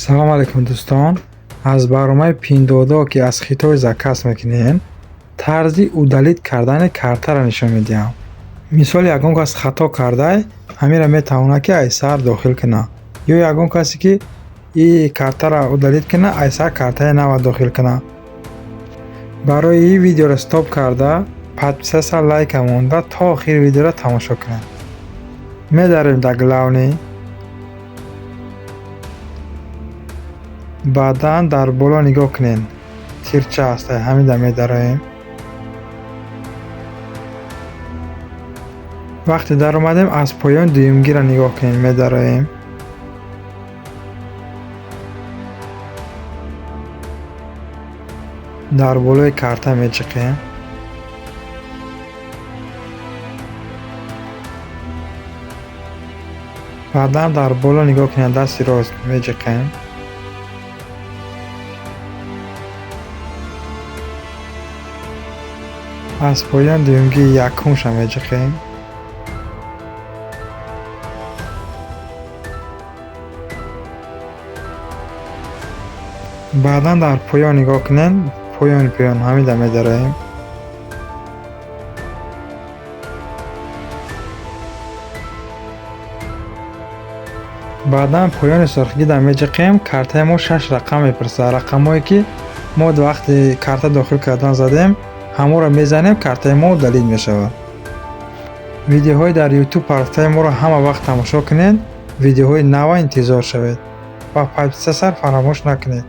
Салом алейкум, дӯстон. Аз барномаи Пиндуодуо, ки аз Хитой заказ мекунем, тарзи удалить кардани картаро нишон медиҳам. Мисол, ягон кас хато кардай, ҳаминро метавонад, ки аз сар дохил кунад. Ё ягон касе, ки и картаро удалить кунад, аз сар картаи нава дохил кунад. Барои ин видеоро стоп карда, подписаться, лайка монда, то охири видеоро тамошо кунед. Медарем дар главный. Баъдан дар боло нигоҳ кунед. Тирча аст, ҳамида медароем. Вақте даромадем, аз поён дуюмгиро нигоҳ кунед, медароем. Дар болои карта мечиқем. Баъдан дар боло нигоҳ кунед, дасти рост меҷиқем. Аз поён дуюмгии якумша меҷиқем. Баъдан дар поён нигоҳ кунед, поёни поён ҳамида медароем. Баъдан поёни сурхгида меҷиқем, картаи мо шаш рақам мепурсад. Рақамҳое, ки мо вақти карта дохил кардан задем, ҳамонро мезанем, картаи мо удалить мешавад. Видеоҳои дар YouTube партаи моро ҳама вақт тамошо кунед, видеоҳои нава интизор шавед ва подписаться фаромӯш накунед.